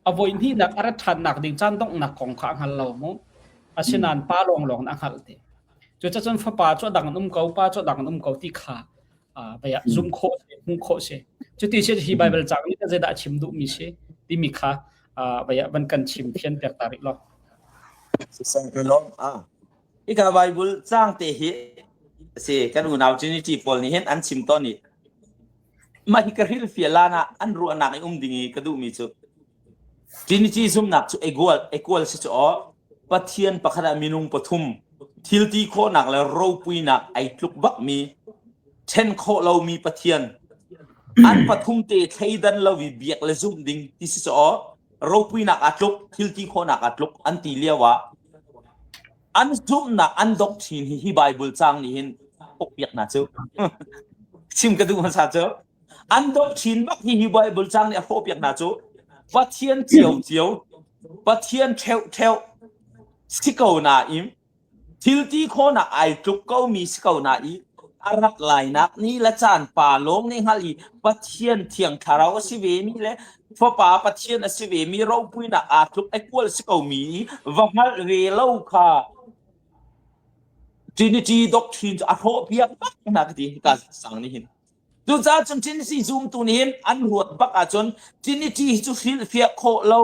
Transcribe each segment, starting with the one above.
A voi hnihnak a rat ṭhannak ding caan donghnak kong kha a hngal lo mu. Asinain pa lawnglawng in a hngalh te. Cucacun fapa cu a dang in um ko, pa cu a dang in um ko ti kha vei ah zumh khawh si, hmuh khawh si. Cuti si hi Baibal caang nih zeidah a chim duhmi si timi kha vei ah van kan chim fian piak ta rih law. Sisang ah Hika Bible caang te hi si kan unau Trinity pawl nih hin an chim tawn i mah hi ka hrilhfial lan ah an ruahnak i um ding i ka duhmi cu Trinity zumhnak cu equal equal si cu aw Pathian pakhat ah minung pathum thil ti khawhnak le ropuinak ai tluk bakmi ṭhen khawh lomi Pathian an pathum te thleidan lo i biak le zumh ding ti si cu aw ropuinak aa tluk thil ti khawhnak aa tluk an ti lio ah an zumhnak an doctrine hi hi Bible caang nih hin piak hna cu chim ka duh hmasa cu an doctrine bak hi hi Bible caang nih a hrawh piak hna cu Pathian cio cio Pathian ṭheuh ṭheuh si ko nain thil ti khawhnak ai tluk ko mi si ko na i a rak lainak ni le caan pa lawng nih hngalh i Pathian thiang thlarau a si ve mi le Fapa Pathian a si ve mi ropuinak aa tluk equal si ko mi va hngalh ve lo kha Trinity doctrine cu a hrawh piak bak hna ka ti ka sang nih hin Cucaah cun Trinity zumtu nih hin an ruat bak ahcun Trinity hi cu hrilhfiah khawh lo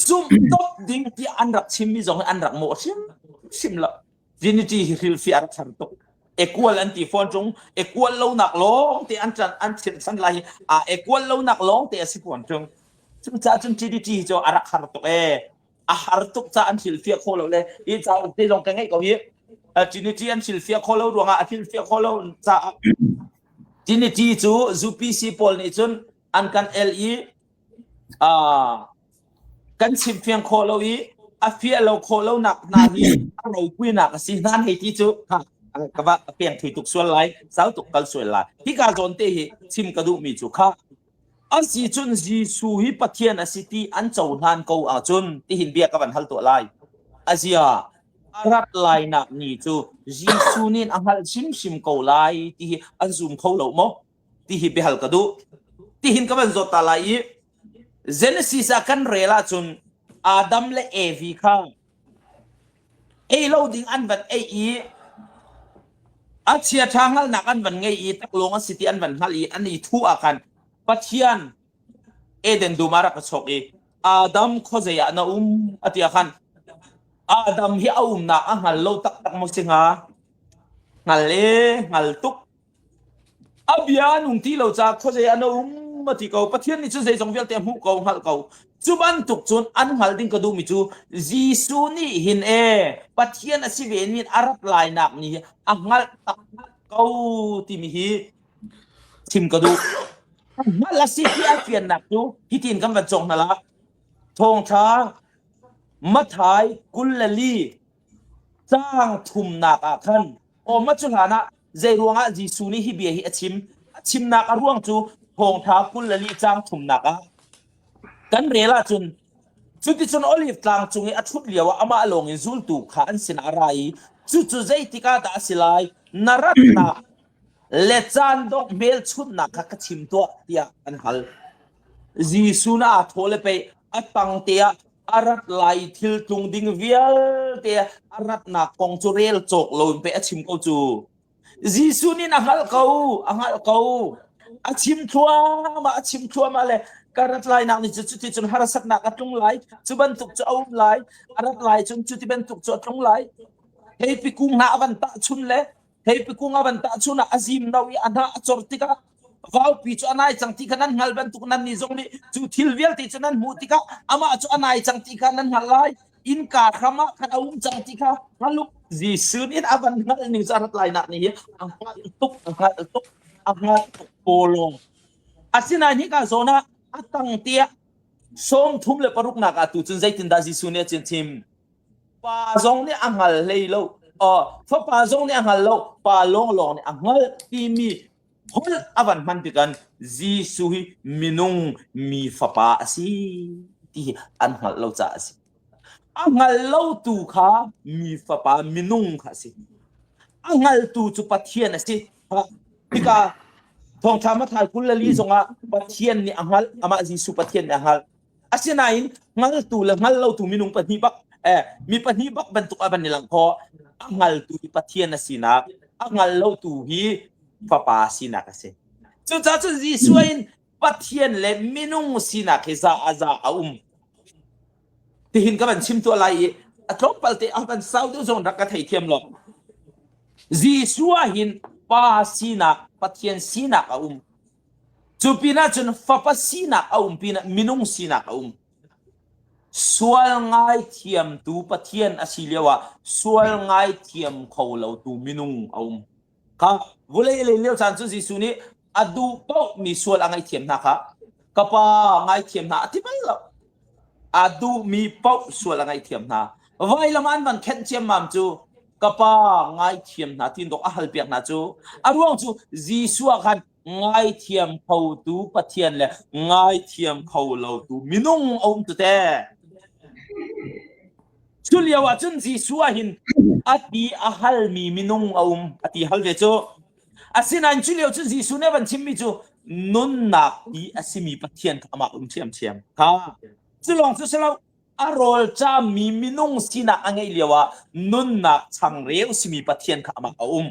zumh top ding tiah an rak chimmi zong hi an rak mawh hrimhrim lo. Trinity hi hrilhfiah a rak har tuk. Equal an ti fawn ṭung. Equal lonak lawng te an ṭan an chirhchan lai hi aa equal lonak lawng te a si fawn ṭung. Cucaah cun Trinity hi cu a rak har tuk ee. A har tuk ca an hrilhfiah khawh lo le hi cauk te zong ka ngeih ko hi. Trinity an hrilhfiah khawh lo ruangah a hrilhfiah khawh lo caah Trinity cu UPC pawl nih cun an kan el i kan chimfiang khawh lo i a fiah lo khawh lonak hna hi a ropuinak a si hnan hei ti cu ka va piang thui tuk sual lai sau tuk kal sual lai hika zawn te hi chim ka duhmi cu kha a si cun Jesuh hi Pathian a si ti an cohlan ko ahcun tihin bia ka van hal tuah lai azia a rat lainak ni cu Jesuh nih a hngalh hrimhrim ko lai ti hi an zum kho lo maw ti hi biahal ka duh tihin ka van zawt ta lai i Genesis ah kan rel ahcun Adam le Evi kha ei lo ding an van ei i a chia ṭha hngalhnak an van ngei i taklawng a si ti an van hngalh i an i thuh ah khan Pathian Eden dum ah rak ka chawk i Adam khuazei ah na um a ti ah khan Adam hi a umnak a hngal lo taktak maw si hnga hngal e hngal tuk A bia a nung ti lo caah khuazei ah na um a ti ko. Pathian nih cun zeizong vialte a hmuh ko, hngalh ko. Cu bantuk cun an hngalh ding ka duhmi cu Jesuh nih hin e Pathian a si ve nin a rat lainak ni hi a hngalh taktak ko timi hi chim ka duh. A hngalh a si ti a fiannak cu hitin kan van cawng hna la. Thawngṭha Mathai 24 caang thumnak ah khan Aw ma cu hlan ah zei ruangah Jesuh nih hi bia hi a chim? A chimnak a ruang cu thawngṭha 24 caang thumnak ah kan rel ahcun cuticun Olive tlang cung i a ṭhut lioah amah lawng in zultu kha an sinah a ra i cucu zeitik ah dah a si lai? Na ratnak le caan dongh hmelchunhnak kha ka chim tuah tiah an hal. Jesuh na aa thawh le pei a tang te ah a rat lai i thil tlung ding vialte a ratnak kong cu rel cawk lo in pei a chim ko cu. Jesuh nih a hngalh ko, a hngalh ko. A chim thluahmah, a chim thluahmah le ka rat lai nak nih cu cuti cun harsatnak a tlung lai, cu bantuk cu a um lai, a rat lai cun cuti bantuk cu a tlung lai. Theipi kung hna a van tahchun le theipi kung a van tahchun ah a zim no i a hnah a cor tikah vaupi cu a nai cang ti kha nan hngal bantuk nan nih zong nih cu thil vialte cu nan hmuh tikah amah cu a nai cang ti kha nan hngalh lai innka hram ah khan a um cang ti kha hngaluk Jesuh nih a van hngalh ning cu a rat lai nak nih hi a hngalh tuk a hngalh tuk a hngalh tuk pawlawng asinain hika zawn ah a tang tiah 36 nak ah tu cun zeitindah Jesuh nih a chim Pa zong nih a hngal hlei lo. Fapa zong nih a hngal lo. Pa lawnglawng nih a hngalh timi holh a van hman tikan Jesuh hi minung mi fapa a si ti hi an hngalh lo caah a si. A hngal lo tu kha mi fapa minung kha a si. A hngaltu cu Pathian a si. Hika thawngṭha Matthai 24 zongah Pathian nih a hngalh, amah Jesuh Pathian nih a hngalh. Asinain hngaltu le hngal lotu minung pahnih bak eh mi pahnih bak bantuk a van i lang kho. A hngaltu hi Pathian a sinak, a hngal lotu hi Fapa sinak a si. Cucaah cun Jesuh in Pathian le minung sinak hi za a za a um. Tihin ka van chim tuah lai i a tlawmpal te a van sau deuh zong rak ka theithiam lo. Jesuh ah hin Pa sinak, Pathian sinak a um. Cu pinah cun Fapa sinak a um pinah minung sinak a um. Sual ngaithiamtu Pathian a si lio ah sual ngaithiam kho lotu minung a um. Kha vulei lei lio caan cu Jesuh nih a duh paoh mi sual a ngaihthiam hna kha ka pa ngaithiam hna a ti bal lo. A duhmi paoh sual a ngaihthiam hna. Vailam an van khenh ciammam cu ka pa ngaithiam hna tin dok a hal piak hna cu a ruang cu Jesuh ah khan ngaithiam khotu Pathian le ngaithiam kho lotu minung a um tu te. Cu lio ah cun Jesuh ah hin a ti a halmi minung a um a ti hal ve cu. Asinain cu lio cun Jesuh nih a van chimmi cu nunnak ti a simi Pathian kha amah um ṭhiamṭhiam kha. Cu lawng cu si lo a rawl caammi minung sinak a ngeih lio ah nunnak changreu simi Pathian kha amah a um.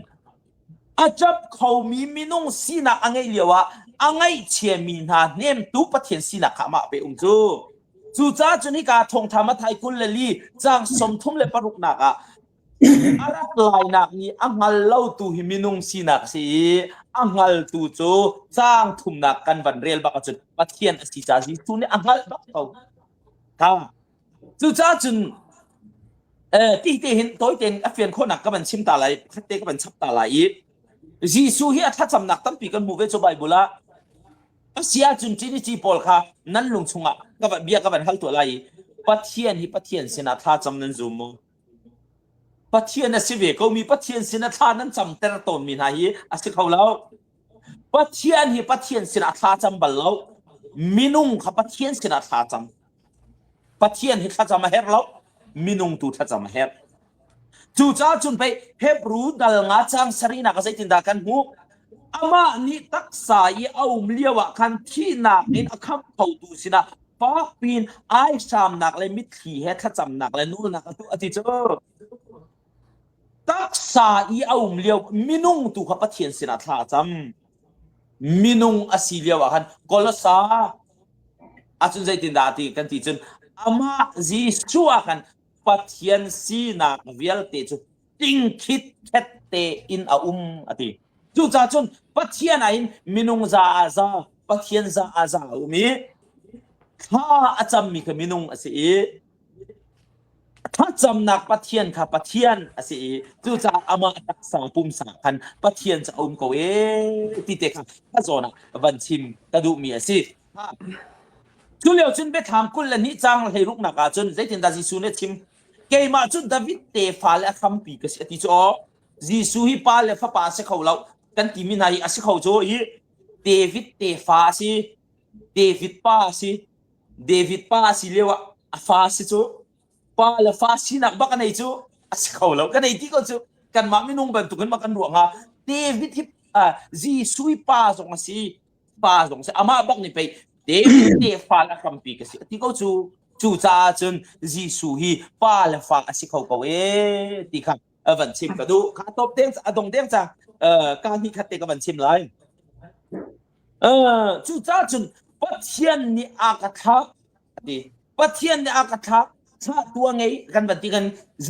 A ṭap khomi minung sinak a ngeih lio ah a ngaihchiami hna hnemtu Pathian sinak kha amah pe um cu. Cucaah cun hika thawngṭha Matthai 24 caang 36 nak ah a rak lainak nih a hngal lotu hi minung sinak a si i a hngaltu cu caang thumnak kan van rel bak ahcun Pathian a si caah Jesuh nih a hngalh bak ko. Ha. Cucaah cun eh, ti te hin tawi tein a fian khawhnak ka van chim ta lai, pakhat te ka van chap ta lai i Jesuh hi a thlacamnak tampi kan hmuh ve cu Bible ah. A si ahcun Trinity pawl kha nan lung chungah ka van, bia ka van hal tuah lai i Pathian hi Pathian sinah thlacam nan zum maw? Pathian a si ve komi Pathian sinah thla nan camter tawnmi hna hi a si kho lo. Pathian hi Pathian sinah thla cam bal lo. Minung kha Pathian sinah thla cam. Pathian hi thlacam a herh lo. Minung tu thlacam a herh. Cucaah cun pei Hebrew dal nga cang sarihnak ah zeitindah kan hmuh? Amah nih taksa i a um lio ah khan thihnak in a khamh khotu sinah fak piin aihramnak le mitthli he thlacamnak le nawlnak a tuah a ti cu. Taksa i a um lio minung tu kha Pathian sinah thla a cam. Minung a si lio ah khan Kolosa ahcun zeitindah a ti kan ti cun amah Jesuh ah khan Pathian sinak vialte cu tingkhit khet tein a um a ti. Cucaah cun Pathian ah hin minung za ah za, Pathian za ah za a um i thla a cammi kha minung a si i thlacamnak Pathian kha Pathian a si i cucaah amah taksa pumsa khan Pathian cu a um ko ee ti te kha ka zawn ah van chim ka duhmi a si. Cu lio cun biathlam 22 caang 16 nak ah cun zeitindah Jesuh nih a chim? Keimah cu David tefa le a hrampi ka si a ti cu aw. Jesuh hi pa le fapa a si kho lo kan timi hna hi a si kho cu hi David tefa a si David pa a si David pa a si lio ah a fa a si cu pa le fa sinak bak a nei cu a si kho lo ka nei ti ko cu kanmah minung bantukin ma kan ruah hnga David hi uh, Jesuh hi pa zong a si pa zong si amah bak nih pei David tefa le hrampi ka si a ti ko cu cu caah cun Jesuh hi pa le fa a si kho ko ee ti kha a van chim ka duh kha top deng a dong deng ca ka hnih khat te ka van chim lai cu caah cun Pathian nih a ka thlah ti Pathian nih a ka thlah thlahtu a ngei kan van ti kan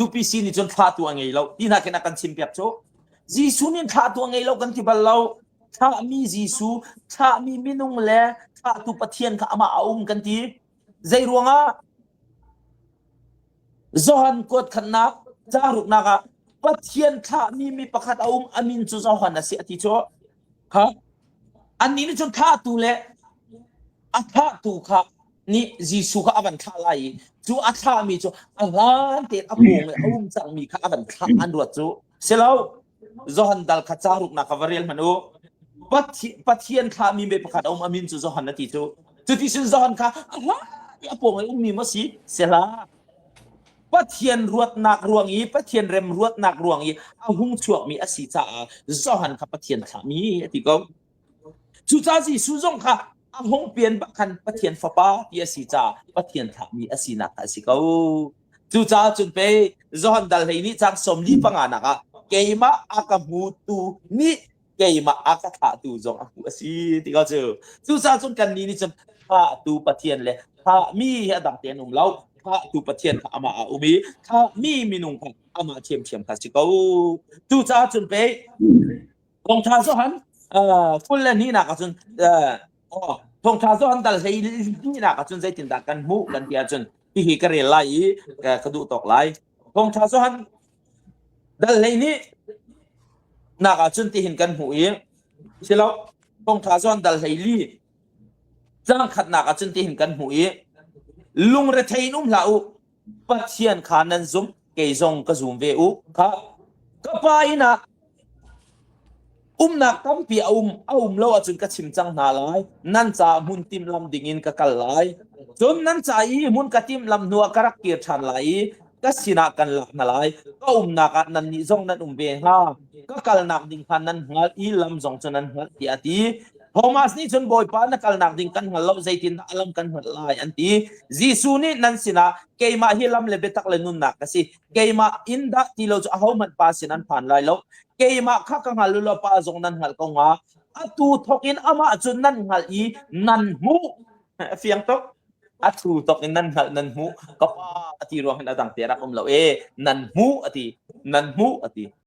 UPC nih cun thlahtu a ngei lo ti hna khin a kan chim piak cu Jesuh nih thlahtu a ngei lo kan ti bal lo thlahmi Jesuh thlahmi minung le thlahtu Pathian kha amah a um kan ti zei ruangah Johan kuat khatnak caang ah Pathian thlahmi mi pakhat a um a min cu Johan a si a ti cu kha annih nih cun thlahtu le a thlahtu kha nih Jesuh kha a van thlah lai i cu a thlahmi cu a hlan tein a pawng i a um cangmi kha a van thlah an ruat cu si lo Johan dal kha ca ruknak kha va rel hmanh u Pathian thlahmi mi pakhat a um a min cu Johan a ti cu cuti cun Johan kha a hlan i a pawng i ummi maw si si hlah Pathian ruatnak ruang i Pathian rem ruatnak ruang i a hung chuakmi a si caah Johan kha Pathian thlahmi a ti ko. Cucaah Jesuh zong kha. A hung pian bak khan Pathian Fapa ti a si caah Pathian thlahmi a sinak kha a si ko. Cucaah cun pei Johan dal hlei nih cang 45 nak ah keimah a ka hmutu nih keimah a ka thlahtu zong a hmuh a si ti ko cu. Cucaah cun kannih nih cun thlahtu Pathian le thlahmi hi a dang tein um lo. Thlahtu Pathian kha amah a um i thlahmi minung kha amah ṭhiamṭhiam kha si ko. Cucaah cun pei Thawngṭha Johan ful le hnihnak ah cun Thawngṭha Johan dal hlei hnihnak ah cun zeitindah kan hmuh kan ti ahcun hihi ka rel lai i ka duh tawk lai. Thawngṭha Johan dal hlei nih nak ah cun tihin kan hmuh i silo Thawngṭha Johan dal hlei li cang khatnak ah cun tihin kan hmuh i lungrethei in um hlah u Pathian kha nan zumh kei zong ka zum ve u kha ka pa inn ah umnak tampi a um a um lo ahcun ka chim cang hna lai nan caah hmun timhlam dingin ka kal lai cun nan ca i hmun ka timhlam hnu ah ka rak kir ṭhan lai i ka sinah kan lak hna lai ka umnak ah nannih zong nan um ve hnga ka kalnak ding kha nan hngalh i lam zong cu nan hngalh tiah a ti Thomas nih cun Bawipa na kalnak ding kan hngal lo zeitindah a lam kan hngalh lai an ti. Jesuh nih nan sinah keimah hi lam le biatak le nunnak ka si. Keimah in dah ti lo cu ahohmanh pa sin an phan lai lo. Keimah kha ka hngal u law pa zong nan hngalh ko hnga. Atu thawk in amah cu nan hngalh i nan hmuh. A fiang tuk. A thu tok in nan hngalh nan hmuh. Ka pa a ti ruang hin a dang te rak um lo e. Nan hmuh a ti. Nan hmuh a ti.